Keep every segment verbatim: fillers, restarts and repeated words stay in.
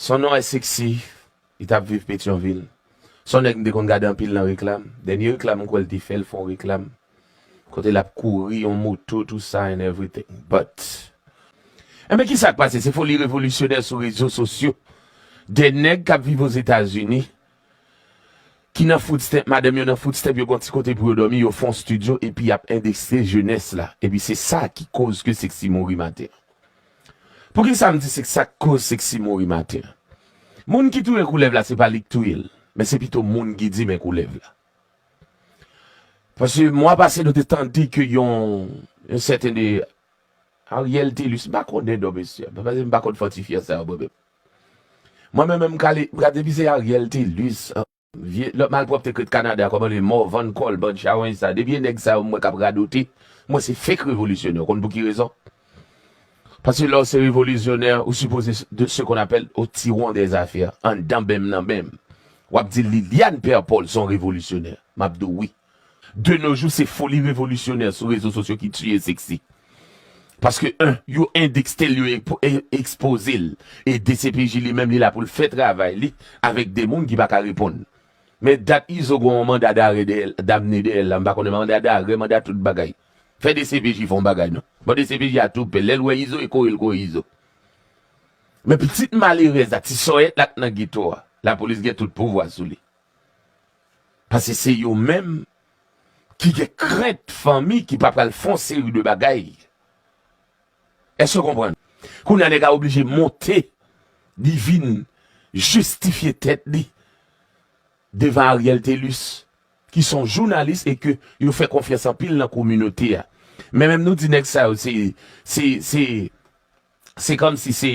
Son non è Sexy, li t ap viv Petyonvil. Son nèg m te konn gade anpil nan reklam. Dènye reklam m kwè l te fè, l fè yon reklam kote l ap kouri yon moto, tou sa and everything. But, enben, ki sa k pase? Se foli revolisyonè sou rezo sosyo. De nèg k ap viv Ozetazini, ki nan food stamp, madanm yo nan food stamp, yo gen yon ti kote pou yo dòmi, yo fè yon estidyo, epi y ap endekse jenès la. Epi se sa ki koz ke Sexy mouri maten an. Poukisa m di se sa k koz Sexy mouri maten an? Moun ki touye koulèv la, se pa li k touye l, men se pito moun ki di men koulèv la. Paske mwa pase, nou te tande ke yon, yon sèten de Ariel Telus, m pa konnen non mesye, paske m pa konn fòtifyan sa yo mwen menm. Mwen menm, m ka li, m ka depi se Ariel Telus, vye lòt malpwòpte k ret Kanada, kòman li, Morvan Kòl, bann chawony sa, depi e nèg sa yo m wè k ap radote, mwen se fake revolisyonè. Ou konn pou ki rezon? Paske lè w se revolisyonè, ou sipoze de ce qu'on appelle au tiron des affaires, anndan menm nan menm. W ap di Liliane Père Paul se yon revolisyonè. M ap di w wi. De nos jours, se foli revolisyonè sou rezo sosyo ki tiye Sexy. Paske, en, yo endekse l, yo ekspo-, e-, ekspoze l. E D C P J li menm, li la pou l fè travay li avèk de moun ki pa ka reponn. Men dat Izo gen yon manda darè dèyè l, damne dèyè l la, m pa konnen manda darè, manda tout bagay. Fè D C P J fè yon bagay non. Bon, D C P J a tou pè. Lè l wè Izo, e kore l kore Izo. Men pitit malerèz la, ti sòyèt la k nan geto a, lapolis gen tout pouvwa sou li. Paske se yo menm ki gen krent fanmi ki pa pral fè yon seri de bagay. Èske w konprann? Kounye a nèg la oblije monte, li vin jistifye tèt li devan Ariel Telus, ki se yon jounalis e ke yo fè konfyans anpil nan kominote a. Men menm nou di nèg sa yo se, se, se, se kòmsi se,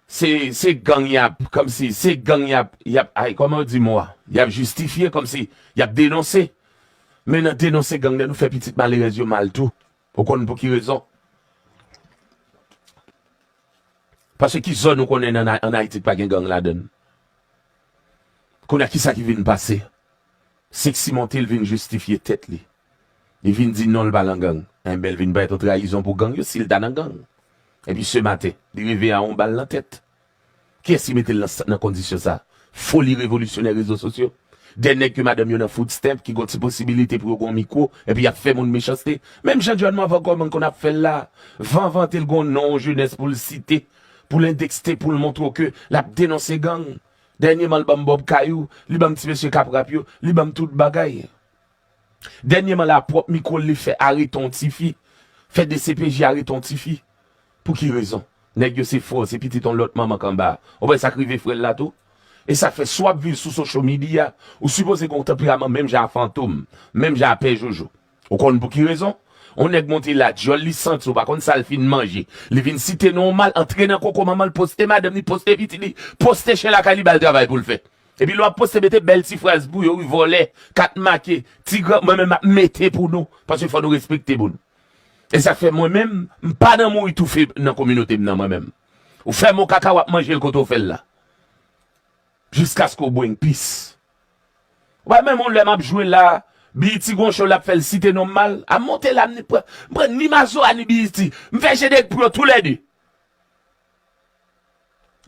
se, se gang y ap, kòmsi se gang y ap, y ap, ay, kòman yo di mo a? Y ap jistifye, kòmsi y ap denonse. Men nan denonse gang nan, nou fè pitit malerèz yo mal tou. Ou konn pou ki rezon? Paske ki zòn ou konnen nan, ann Ayiti k pa gen gang ladan l? Kounye a, ki sa ki vin pase? Sexy monte, l vin jistifye tèt li. Li vin di non, l pa nan gang. Enben, l vin parèt yon trayizon pou gang yo si l ta nan gang. Epi se maten, li reve a yon bal nan tèt. Kiyès ki mete l nan, nan kondisyon sa? Foli revolisyonè rezo sosyo. De nèg ke madanm yo nan food stamp, ki gon ti posibilite pou yo gon mikwo, epi y ap fè moun mechanste. Menm jan John Morvan Coleman konn ap fè l la, vanvante l gon non yon jenès pou l site, pou l endekste, pou l montre w ke l ap denonse gang. Dènyèman, l ban m Bob Kayou, li ban m ti mesye k ap rap yo, li ban m tout bagay. Dènyèman la, pwòp mikwo l li fè arete yon tifi, fè D C P J arete yon tifi. Pou ki rezon? Nèg yo se frè w, se pitit yon lòt manman k anba a. Ou wè sa k rive frè l la tou? E sa k fè si w ap viv sou social media, ou sipoze gen yon tanperaman menm jan a Fantom, menm jan a Pè Jojo. Ou konn pou ki rezon? Yon nèg monte la, dyòl li santi, ou pa konn sa l fin manje. Li vin site non w mal, antre nan koko manman l, poste madanm li, poste pitit li, poste chen lakay li, ba l travay pou l fè. Epi lè w ap poste, mete bèl ti fraz pou yo, wi, vòlè, kat make, ti gran, mwen menm m ap mete pou nou, paske fò nou respekte moun. E sa k fè mwen menm, m pa nan mouri toufe nan kominote m nan mwen menm. Ou fè m yon kaka, w ap manje l kote w fè l la. Jiskaske w bring pis. Ou pa menm yon lè m ap jwe la, B E T gon cho l ap fè l site non m mal, a monte la, m pran, m pran ni Mazo a ni B E T. M fè jenèrik pou yo toulède.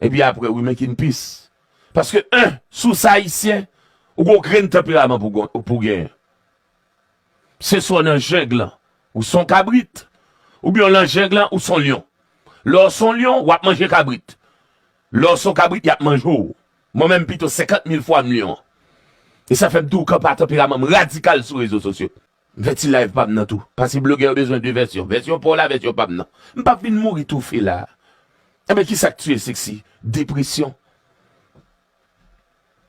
Epi apre, wi, men ki n pis. Paske, en, si w se ayisyen, ou gon grenn tanperaman pou gon-, pou genyen. Se swa w nan jeng lan, ou se yon kabrit, oubyen w nan jeng lan, ou se yon lyon. Lè w se yon lyon, w ap manje kabrit. Lè w se yon kabrit, y ap manje w. Mwen menm, pito senkant mil fwa m lyon. E sa fè m di w kanpe a tanperaman m radikal sou rezo sosyo. M fè ti live pa m nan tou. Paske blogè yo bezwen de vèsyon. Vèsyon pa w la, vèsyon pa m nan. M p ap vin mouri toufe la. Enben, ki sa k tiye Sexy? Depresyon.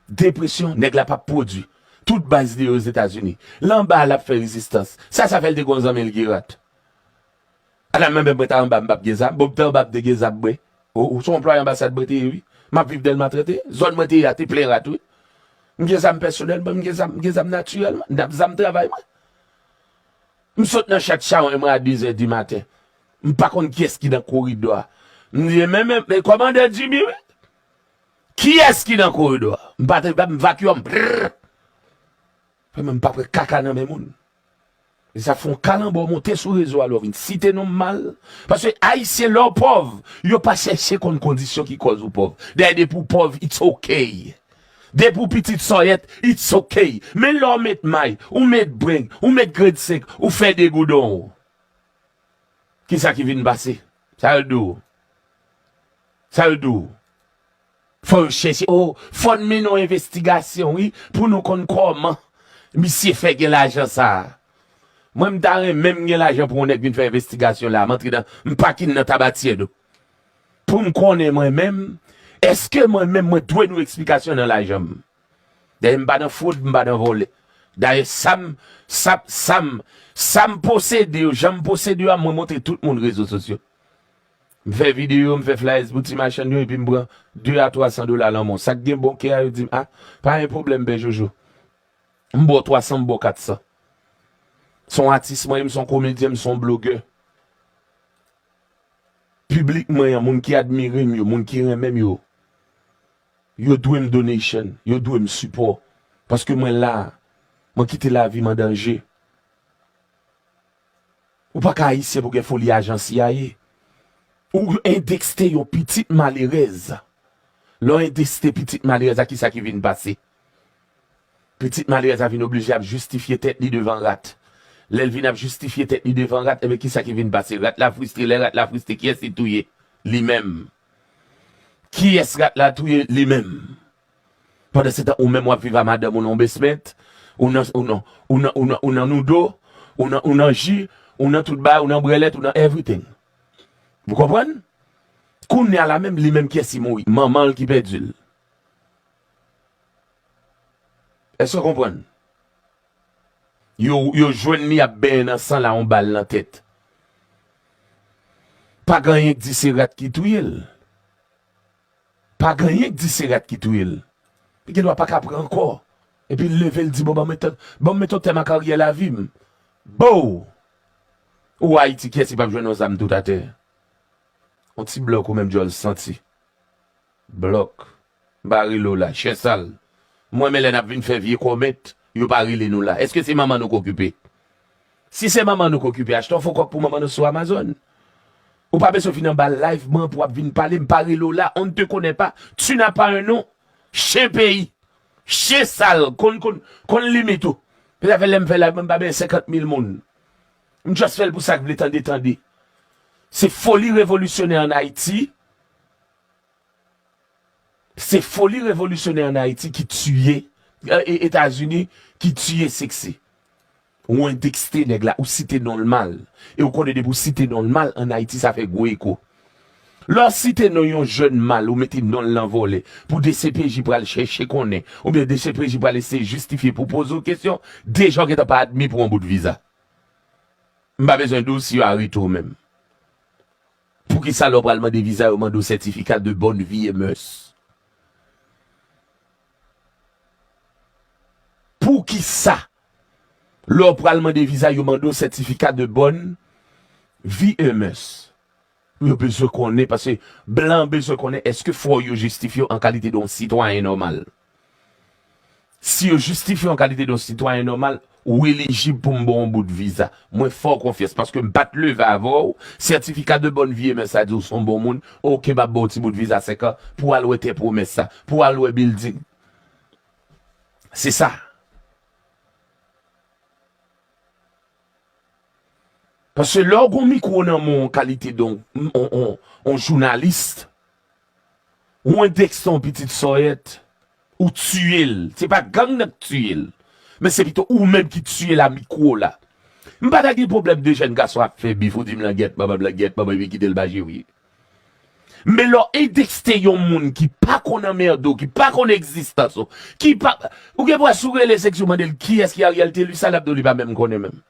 Depresyon, nèg la p ap pwodui. Tout baz li yo Ozetazini. L anba a, l ap fè rezistans. Sa, sa fè l te gon zanmi l Girat. Ala, mwen menm mwen ta anba, m p ap gen zam. Bon, m te anba, m te gen zam mwen. Ou, ou se yon anplwaye anbasad mwen te ye, wi. M ap viv Dèlma trannteyen. Zòn mwen te ye a te plen rat, wi. M gen zam pèsonèl mwen, m gen zam, m gen zam natirèlman. M ap zam travay mwen. M sot nan chat chawony mwen a de zè di maten. M pa konn kiyès ki nan koridò a. M di, men, men, men, kòmandan Jimmy, wi. Kiyès ki nan koridò a? M pa te, m vakyòm. Brrr. Fè mwen m pa pran kaka nan men moun. E sa fè yon kalanbò monte sou rezo a lè w vin site non m mal. Paske Ayisyen, lè w pòv, yo pa chèche konn kondisyon ki kòz ou pòv. Dayè, depi w pòv, it's ok. Depi w pitit sòyèt, it's ok. Men lè w met may, ou met breng, ou met grenn senk, ou fè degoudon w. Kisa ki vin pase? Sa yo di w? Sa yo di w? Fò yo chèche. O, fò n mennen yon envestigasyon, wi, pou nou konn kòman misye fè gen lajan sa a. Mwen, m ta renmen m gen lajan pou yon nèg vin fè envestigasyon la. M antre nan, m pakin nan Tabatièdo. Pou m konnen mwen menm, èske mwen menm, mwen dwe nou eksplikasyon nan lajan m? Dayè, m pa nan fwod, m pa nan vòlè. Dayè, sa m, sa, sa m, sa m posede yo, jan m posede yo a, mwen montre tout moun rezo sosyo. M fè videyo, m fè flyers pou ti machann yo, epi m pran de a twa san dola nan men w. Sa k gen bon kè a, yo di m, "A, pa gen pwoblèm, Pè Jojo. M ba w twa san, m ba w kat san." Se yon atis mwen ye, m se yon komedyen, m se yon blogè. Piblik mwen an, moun ki admire m yo, moun ki renmen m yo, yo dwe m donation, yo dwe m sipò. Paske mwen la, mwen kite lavi m an danje. Ou pa ka Ayisyen pou gen foli ajan C I A. Ou endekste yon pitit malerèz. Lè w endekste pitit malerèz la, kisa ki vin pase? Pitit malerèz la vin oblije ap jistifye tèt li devan rat. Lè l vin ap jistifye tèt li devan rat, ebyen, kisa ki vin pase? Rat la fristre. Lè rat la fristre, kiyès li touye? Li menm. Kiyès rat la touye? Li menm. Pandansetan, ou menm w ap viv a madanm ou nan yon basement, ou nan, ou nan, ou nan, ou nan, ou nan noudo, ou nan, ou nan ji, ou nan tout bagay, ou nan brèlèt, ou nan everything. Ou konprann? Kounye a la menm, li menm kiyès ki mouri? Manman l ki pèdi l. Èske w konprann? Yo, yo jwenn li ap benyen nan san la, yon bal nan tèt. Pa gen anyen k di se rat ki touye l. Pa gen anyen k di se rat ki touye l. Li gendwa pa ka pran ankò. Epi l leve, l di, "Bon, ban m met, ban m met yon tèm a karyè lavi m." Bow! Ou Ayiti, kiyès ki p ap jwenn yon zam tout atè? Yon ti blòk ou menm djòl santi. Blòk. M pa rele w la, chen sal. M renmen lè n ap vin fè vye kòmèt, yo pa rele nou la. Èske se manman nou k okipe? Si se manman nou k okipe, achte yon fo kòk pou manman nou sou Amazon. Ou pa bezwen vin anba live mwen pou w ap vin pale, m pa rele w la, on ne te connaît pas, tu n'as pas un nom. Chen peyi. Chen sal, konn, konn, konn limit ou. Se sa k fè lè m fè live mwen, m pa benyen senkant mil moun. M just fè l pou sa k vle tande, tande. Se foli revolisyonè ann Ayiti. Se foli revolisyonè ann Ayiti ki tiye, e, e, Etazini, ki tiye Sexy. Ou endekste nèg la, ou site non l mal. E ou konnen depi w site non l mal, ann Ayiti, sa fè gwo eko. Lè w site non yon jèn mal, ou mete non l nan vòlè, pou D C P J pral chèche konnen, oubyen D C P J pral eseye jistifye pou poze w kesyon, deja w gentan pa admi pou yon bout viza. M pa bezwen di w si yo arete w menm. Poukisa lè w pral mande viza, yo mande w certificat de bonne vie et mœurs? Poukisa lè w pral mande viza, yo mande w certificat de bonne vie et mœurs? Yo bezwen konnen, paske blan bezwen konnen, èske fò yo jistifye w an kalite de yon sitwayen nòmal? Si yo jistifye w an kalite de yon sitwayen nòmal, ou elijib pou m ba w yon bout viza. Mwen fè w konfyans, paske m pa t leve avè w, certificat de bonne vie et mœurs sa di w se yon bon moun, oke, m ap ba w ti bout viza senk an, pou w al wè tè pwomès sa, pou w al wè building. Se sa. Paske lè w gon mikwo nan men w an kalite de yon, yon, yon, yon jounalis, ou endekse yon pitit sòyèt, ou tiye l. Se pa gang nan k tiye l. Men se pito ou menm ki tiye l a mikwo la. M pa ta gen pwoblèm de jèn gason ap fè bif, ou di m langyèt manman m, langyèt manman m, epi kite l pa jere. Men lè w endekse yon moun ki pa konn anmède w, ki pa konn egzistans ou, ki pa, ou gen pou wè si w rele Sexy, ou mande l kiyès ki Ariel te li, sa l ap di w li pa menm konnen menm.